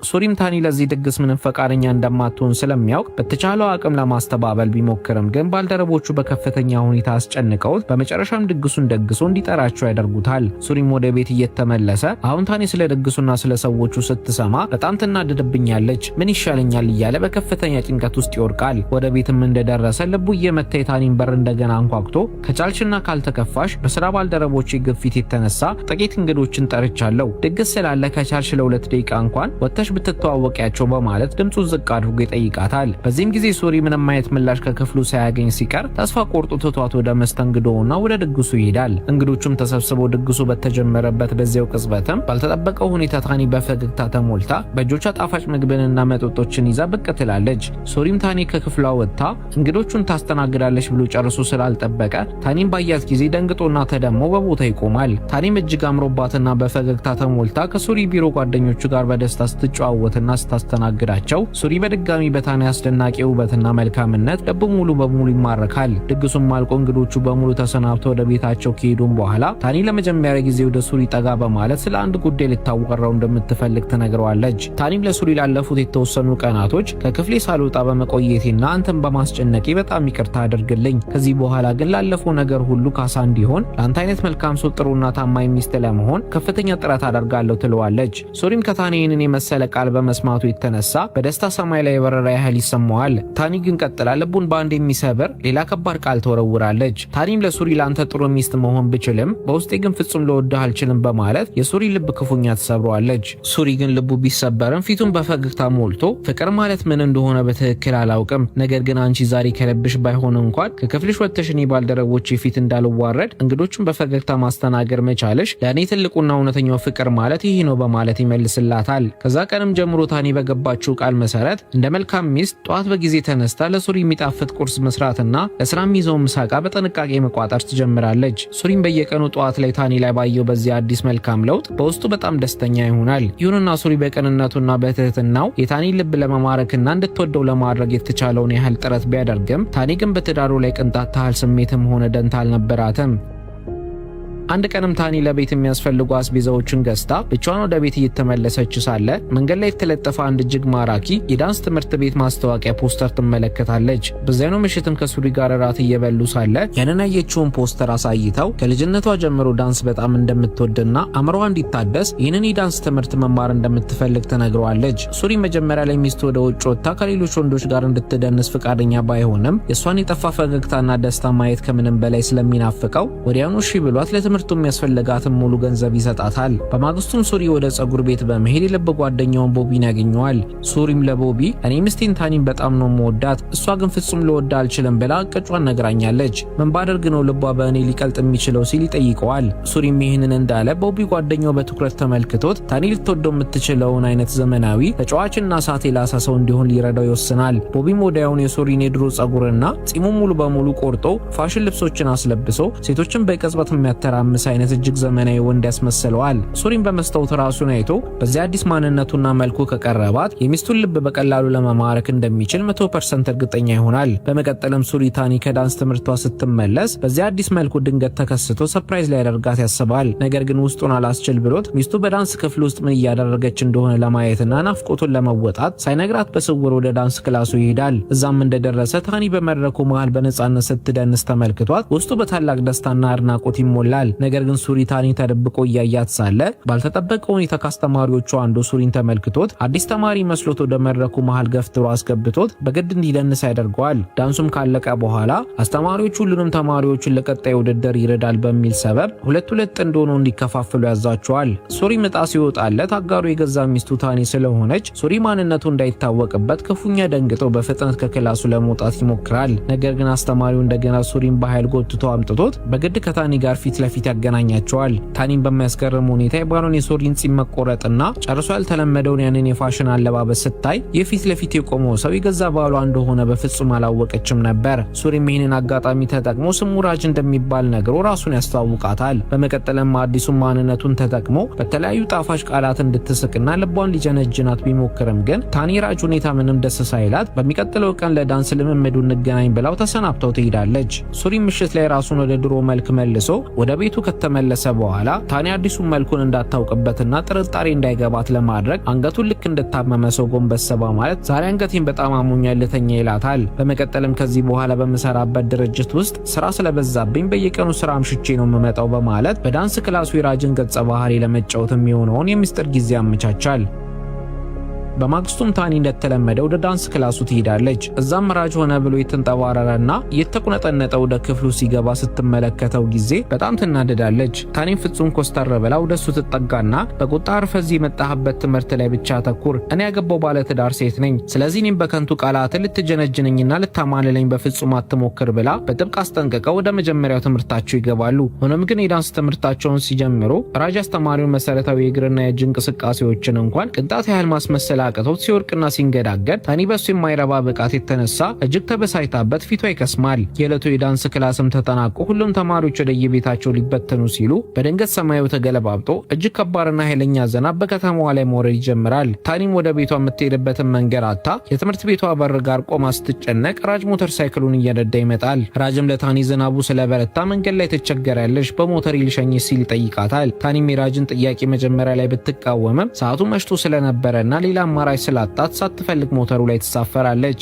ሱሪም ታኒ ለዚህ ድግስ ምንም ፈቃደኛ እንደማትሆን ስለሚያውቅ በተቻለው አቅም ለማስተባበል ቢሞክርም ግን ባልደረቦቹ በከፍተኛ ሁኔታ አስጨንቀውት በመጨረሻም ድግሱን ደግሶ እንዲጠራቸው ያደርጉታል። ሱሪም ወደ ቤት እየተመለሰ አሁን ታኒ ስለ ድግሱና ስለ ሰዎቹ ስትሰማ በጣም ትናደድብኛለች፣ ምን ይሻለኛል እያለ በከፍተኛ ጭንቀት ውስጥ ይወድቃል። ወደ ቤትም እንደደረሰ ልቡ እየመታ የታኒን በር እንደገና አንኳኩቶ ከቻልሽና ካልተከፋሽ በስራ ባልደረቦቼ ግፊት የተነሳ ጥቂት እንግዶችን ጠርቻለሁ፣ ድግስ ስላለ ከቻልሽ ለ2 ደቂቃ እንኳን ወጥተሽ ብትተዋወቂያቸው በማለት ድምፁን ዝቅ አድርጎ ይጠይቃታል። በዚህም ጊዜ ሱሪ ምንም አይነት ምላሽ ከክፍሉ ሳያገኝ ሲቀር ተስፋ ቆርጦ ትቷት ወደ መስተንግዶውና ወደ ድግሱ ይሄዳል። እንግዶቹም ተሰብስበው ድግሱ በተጀመረበት በዚያው ቅጽበትም ባልተጠበቀው ሁኔታ ታኒ በፈገግታ ተሞልታ በእጆቿ ጣፋጭ ምግብንና መጠጦችን ይዛ ብቅ ትላለች። ሱሪም ታኒ ከክፍሏ ወጥታ እንግዶቹን ታስተናግዳለች ብሎ ጨርሶ ስላልጠበቀ ታኒም ባያት ጊዜ ደንግጦና ተደሞ በቦታ ይቆማል። ታኒም እጅግ አምሮባትና በፈገግታ ተሞልታ ከሱሪ ቢሮ ጓደኞቹ ጋር በደስታ ስትጨዋወትና ስታስተናግዳቸው ሱሪ በድጋሚ በታኒ አስደናቂ ውበትና መልካምነት ልቡ ሙሉ በሙሉ ይማረካል። ድግሱም አልቆ እንግዶቹ በሙሉ ተሰናብተው ወደ ቤታቸው ከሄዱም በኋላ ታኒ ለመጀመሪያ ጊዜ ወደ ሱሪ ጠጋ በማለት ስለ አንድ ጉዳይ ልታዋራው እንደምትፈልግ ትነግረዋለች። ታኒም ለሱሪ ላለፉት የተወሰኑ ቀናቶች ከክፍሌ ሳልወጣ በመቆየቴና አንተን በማስጨነቄ በጣም ይቅርታ አድርግልኝ። ከዚህ በኋላ ግን ላለፈው ነገር ሁሉ ካሳ እንዲሆን ለአንተ አይነት መልካም ሰው ጥሩና ታማኝ ሚስት ለመሆን ከፍተኛ ጥረት አደርጋለሁ ትለዋለች። ሱሪም ከታኒ ይህንን የመሰለ ቃል በመስማቱ የተነሳ በደስታ ሰማይ ላይ የበረረ ያህል ይሰማዋል። ታኒ ግን ቀጥላ ልቡን በአንድ የሚሰብር ሌላ ከባድ ቃል ትወረውራለች። ታኒም ለሱሪ ለአንተ ጥሩ ሚስት መሆን ብችልም በውስጤ ግን ፍጹም ልወድህ አልችልም በማለት የሱሪ ልብ ክፉኛ ትሰብረዋለች። ሱሪ ግን ልቡ ቢሰበርም ፊቱን በፈገግታ ሞልቶ ፍቅር ማለት ምን እንደሆነ በትክክል አላውቅም፣ ነገር ግን አንቺ ዛሬ ከልብሽ ባይሆን እንኳን ከክፍልሽ ወጥተሽ እኔ ባልደረቦቼ ፊት እንዳልዋረድ እንግዶቹን በፈገግታ ማስተናገድ መቻልሽ ለእኔ ትልቁና እውነተኛው ፍቅር ማለት ይህ ነው በማለት ይመልስላታል። ከዛ ቀንም ጀምሮ ታኒ በገባችው ቃል መሰረት እንደ መልካም ሚስት ጠዋት በጊዜ ተነስታ ለሱሪ የሚጣፍጥ ቁርስ መስራትና ለስራ የሚይዘውን ምሳቃ በጥንቃቄ መቋጠር ትጀምራለች። ሱሪም በየቀኑ ጠዋት ላይ ታኒ ላይ ባየው በዚህ አዲስ መልካም ለውጥ በውስጡ በጣም ደስተኛ ይሆናል። ይሁንና ሱሪ በቅንነቱና በትህትናው የታኒ ልብ ለመማረክና እንድትወደው ለማድረግ የተቻለውን ያህል ጥረት ቢያደርግም ታኒ ግን በትዳሩ ላይ ቅንጣት ታህል ስሜትም ሆነ ደንታ አልነበራትም። አንድ ቀንም ታኒ ለቤት የሚያስፈልጉ አስቤዛዎችን ገዝታ ብቻዋን ወደ ቤት እየተመለሰች ሳለ መንገድ ላይ የተለጠፈ አንድ እጅግ ማራኪ የዳንስ ትምህርት ቤት ማስታወቂያ ፖስተር ትመለከታለች። በዚያኑ ምሽትም ከሱሪ ጋር እራት እየበሉ ሳለ ያንን ያየችውን ፖስተር አሳይታው ከልጅነቷ ጀምሮ ዳንስ በጣም እንደምትወድና አእምሮዋ እንዲታደስ ይህንን የዳንስ ትምህርት መማር እንደምትፈልግ ትነግረዋለች። ሱሪ መጀመሪያ ላይ ሚስቱ ወደ ውጭ ወጥታ ከሌሎች ወንዶች ጋር እንድትደንስ ፈቃደኛ ባይሆንም የእሷን የጠፋ ፈገግታና ደስታ ማየት ከምንም በላይ ስለሚናፍቀው ወዲያውኑ እሺ ብሏት ለትምህርቱ የሚያስፈልጋትን ሙሉ ገንዘብ ይሰጣታል። በማግስቱም ሱሪ ወደ ጸጉር ቤት በመሄድ የልብ ጓደኛውን ቦቢን ያገኘዋል። ሱሪም ለቦቢ እኔ ሚስቴን ታኒን በጣም ነው የምወዳት፣ እሷ ግን ፍጹም ልወዳት አልችልም ብላ ቅጯን ነግራኛለች። ምን ባደርግ ነው ልቧ በእኔ ሊቀልጥ የሚችለው ሲል ይጠይቀዋል። ሱሪም ይህንን እንዳለ ቦቢ ጓደኛው በትኩረት ተመልክቶት ታኒ ልትወደው የምትችለውን አይነት ዘመናዊ ተጫዋችና እሳት የላሰ ሰው እንዲሆን ሊረዳው ይወስናል። ቦቢም ወዲያውኑ የሱሪን የድሮ ጸጉርና ጺሙን ሙሉ በሙሉ ቆርጦ ፋሽን ልብሶችን አስለብሶ ሴቶችን በቅጽበት የሚያተራምስ አይነት እጅግ ዘመናዊ ወንድ ያስመስለዋል። ሱሪም በመስታወት ራሱን አይቶ በዚያ አዲስ ማንነቱና መልኩ ከቀረባት የሚስቱን ልብ በቀላሉ ለመማረክ እንደሚችል 100% እርግጠኛ ይሆናል። በመቀጠልም ሱሪ ታኒ ከዳንስ ትምህርቷ ስትመለስ በዚያ አዲስ መልኩ ድንገት ተከስቶ surprise ሊያደርጋት ያስባል። ነገር ግን ውስጡን አላስችል ብሎት ሚስቱ በዳንስ ክፍል ውስጥ ምን እያደረገች እንደሆነ ለማየትና ናፍቆቱን ለመወጣት ሳይነግራት በስውር ወደ ዳንስ ክላሱ ይሄዳል። እዛም እንደደረሰ ታኒ በመድረኩ መሃል በነጻነት ስትደንስ ተመልክቷት ውስጡ በታላቅ ደስታና አድናቆት ይሞላል። ነገር ግን ሱሪ ታኒ ተደብቆ እያያት ሳለ ባልተጠበቀ ሁኔታ ከአስተማሪዎቹ አንዱ ሱሪን ተመልክቶት አዲስ ተማሪ መስሎት ወደ መድረኩ መሃል ገፍትሮ አስገብቶት በግድ እንዲደንስ ያደርገዋል። ዳንሱም ካለቀ በኋላ አስተማሪዎቹ ሁሉንም ተማሪዎቹን ለቀጣይ ውድድር ይረዳል በሚል ሰበብ ሁለት ሁለት ጥንድ ሆነው እንዲከፋፍሉ ያዛቸዋል። ሱሪ ዕጣ ሲወጣለት አጋሩ የገዛ ሚስቱ ታኒ ስለሆነች ሱሪ ማንነቱ እንዳይታወቅበት ክፉኛ ደንግጦ በፍጥነት ከክላሱ ለመውጣት ይሞክራል። ነገር ግን አስተማሪው እንደገና ሱሪን በኃይል ጎትቶ አምጥቶት በግድ ከታኒ ጋር ፊት ለፊት ያገናኛቸዋል። ታኒም በሚያስገርም ሁኔታ የባሏን የሱሪን ጺም መቆረጥና ጨርሶ ያልተለመደውን ያንን የፋሽን አለባበስ ስታይ የፊት ለፊት የቆመው ሰው የገዛ ባሏ እንደሆነ በፍጹም አላወቀችም ነበር። ሱሪም ይህንን አጋጣሚ ተጠቅሞ ስሙ ራጅ እንደሚባል ነግሮ ራሱን ያስተዋውቃታል። በመቀጠልም አዲሱን ማንነቱን ተጠቅሞ በተለያዩ ጣፋጭ ቃላት እንድትስቅና ልቧን ሊጀነጅናት ቢሞክርም ግን ታኒ ራጅ ሁኔታ ምንም ደስ ሳይላት በሚቀጥለው ቀን ለዳንስ ልምምዱ እንገናኝ ብላው ተሰናብተው ትሄዳለች። ሱሪ ምሽት ላይ ራሱን ወደ ድሮ መልክ መልሶ ወደ ቤቱ ቤቱ ከተመለሰ በኋላ ታኒ አዲሱን መልኩን እንዳታውቅበትና ጥርጣሬ እንዳይገባት ለማድረግ አንገቱን ልክ እንደታመመ ሰው ጎንበስ በማለት ዛሬ አንገቴን በጣም አሞኛል ልተኛ ይላታል። በመቀጠልም ከዚህ በኋላ በምሰራበት ድርጅት ውስጥ ስራ ስለበዛብኝ በየቀኑ ስራ አምሽቼ ነው የምመጣው በማለት በዳንስ ክላሱ የራጅን ገጸ ባህሪ ለመጫወት የሚሆነውን የሚስጥር ጊዜ ያመቻቻል። በማግስቱም ታኒ እንደተለመደ ወደ ዳንስ ክላሱ ትሄዳለች። እዛም ራጅ ሆነ ብሎ የተንጠባረረና የተቁነጠነጠ ወደ ክፍሉ ሲገባ ስትመለከተው ጊዜ በጣም ትናደዳለች። ታኒም ፍጹም ኮስተር ብላ ወደ እሱ ትጠጋና በቁጣ አርፈህ እዚህ የመጣህበት ትምህርት ላይ ብቻ አተኩር፣ እኔ ያገባው ባለትዳር ሴት ነኝ። ስለዚህ እኔም በከንቱ ቃላት ልትጀነጅነኝና ልታማልለኝ በፍጹም አትሞክር ብላ በጥብቅ አስጠንቅቀው ወደ መጀመሪያው ትምህርታቸው ይገባሉ። ሆኖም ግን የዳንስ ትምህርታቸውን ሲጀምሩ ራጅ አስተማሪውን መሰረታዊ የእግርና የእጅ እንቅስቃሴዎችን እንኳን ቅንጣት ያህል ማስመሰል አቅቶት ሲወድቅና ሲንገዳገድ ታኒ በሱ የማይረባ ብቃት የተነሳ እጅግ ተበሳጭታበት ፊቷ ይከስማል። የዕለቱ የዳንስ ክላስም ተጠናቆ ሁሉም ተማሪዎች ወደየቤታቸው ሊበተኑ ሲሉ በድንገት ሰማዩ ተገለባብጦ እጅግ ከባድና ኃይለኛ ዝናብ በከተማዋ ላይ መውረድ ይጀምራል። ታኒም ወደ ቤቷ የምትሄድበትን መንገድ አጥታ የትምህርት ቤቷ በር ጋር ቆማ ስትጨነቅ ራጅ ሞተር ሳይክሉን እየነዳ ይመጣል። ራጅም ለታኒ ዝናቡ ስለበረታ መንገድ ላይ ትቸገራለች፣ በሞተር ልሸኝሽ ሲል ይጠይቃታል። ታኒም የራጅን ጥያቄ መጀመሪያ ላይ ብትቃወምም ሰዓቱ መሽቶ ስለነበረና ሌላ አማራጭ ስላጣት ሳትፈልግ ሞተሩ ላይ ትሳፈራለች።